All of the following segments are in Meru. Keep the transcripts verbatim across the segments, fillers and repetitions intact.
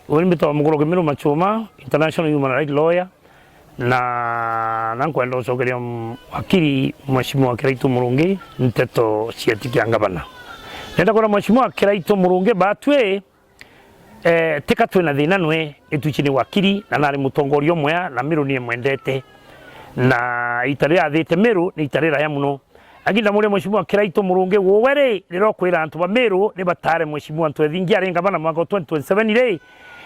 Uni mbitagwa Mukuru Kimiru Machuma, international human rights lawyer, na, na nkwenda ucokeria m-, wakiri Mheshimiwa Kiraitu Murungi nteto cieti kia ngavana. Ndenda kwira Mheshimiwa Kiraitu Murungi batwi, eh, tika twina thina nwe, itwici ni wakiri, na nari mutongoria umwea, na Miru ni mwendete, na ita riria athite Miru ni ita riraya muno. Lakini ndamuria Mheshimiwa Kiraitu Murungi, uwe ri, riria ukwira antu ba Miru ni batare Mheshimiwa Ntwethingia ari ngavana mwaka wa twenty twenty-seven ri,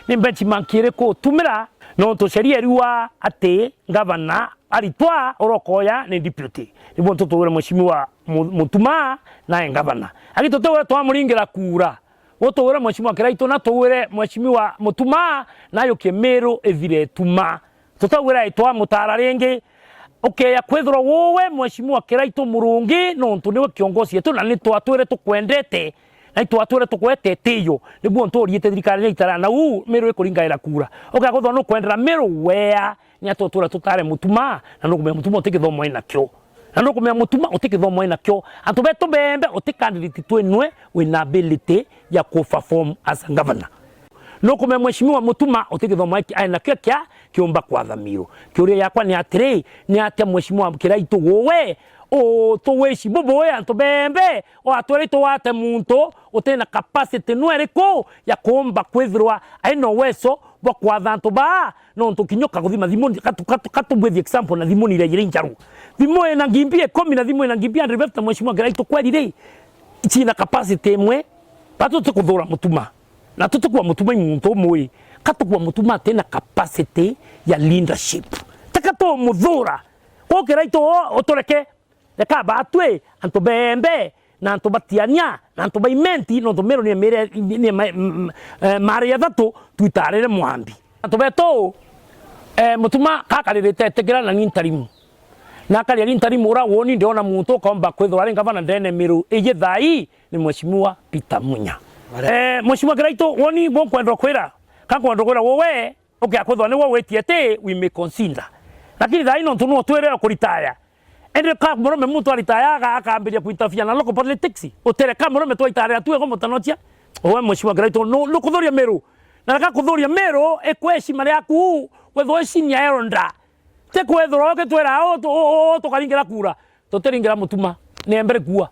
ni benchmark iriku utumira? Nontu sheria iriuga ati ngavana aritwa urokoya ni deputy. Nibo ntu tugwire Mheshimiwa Mu-, Mutuma nae ngavana. Lakini tutigwire twamuringira kura. Utugwire Mheshimiwa Kiraitu na tugwire Mheshimiwa Mutuma na ayukie Miru ithire ituma. Tutaugira itwa mutara ringi. Ukeya kwithirwa uwe Mheshimiwa Kiraitu Murungi, nontu niwe kiongozi yetu na ni twatwire tukwendete, na itwatwire tukwete itiyo, niguo ntu uriite thirikari ya itara, na uu Miru ikuringaira kura. Ukeya kwithirwa nukwendera Miru wea, ni atia utwira tutare Mutuma, na nukumenya Mutuma uti kithomo inakio. Na nukumenya Mutuma uti kithomo inakio. Antu betu bembe uti candidate twinwe wina ability ya ku perform as a governor. Nukumenya Mheshimiwa Mutuma uti kithomo ai-, ai nakio kia kiumba kwatha Miru. Kiuria yakwa ni atiri, ni atia Mheshimiwa Kiraitu uwe utuwici bubui antu bembe, watwira itugwate muntu utina capacity nwe iriku ya kuumba kwithirwa aina uwezo bwa kwatha antu baa? Nontu kinya ukaguthima thimu, katu-, katu-, katubwithie example na thimu ni iria iri njaru. Thimu ina ngimbi ikumi na thimu ina ngimbi hundred fifty, Mheshimiwa Kiraitu kweri ri, ciina capacity imwe, batu tukuthura Mutuma. Na tutikua Mutuma i muntu umwe, ka tukua Mutuma atina capacity ya leadership. Teka tumuthura. Kwa Kiraitu utureke, reka batwi, antu bembe, na antu batiania, na antu ba Imenti, nontu Miru ni mire, ni ma-, m-, m-, eh, mari athatu, twitarire mwambi. Antu betu, eh, Mutuma kakaririte etikira na ni ntarimu. Na akari ari ntari mura woni ndiona muntu ukomba kwithirwa ari ngavana ndene Miru iji thaa ii ni Mheshimiwa Peter Munya. Eh, Mheshimiwa Kiraitu, woni bunkwenda kwira, ka nkwenda kwira wowe, ukia kwithirwa niwe witie ati we may consider. Lakini thaa ii nontu nutwirire kuritaya. Indi ka murume muntu aritaya aga-, akambiria kuinterfere na local politics. Utere ka murume twaitare atu ego mutanochia. Owe Mheshimiwa Kiraitu, nu-, nukuthuria Miru. Na reka kuthuria Miru, ikwe heshima riaku, wethirwa i senior elder. Ti kwithirwa ukitwira, "Uu tu-, uu, uu, tukaringira kura." Tutiringira Mutuma. Ni embere kuua.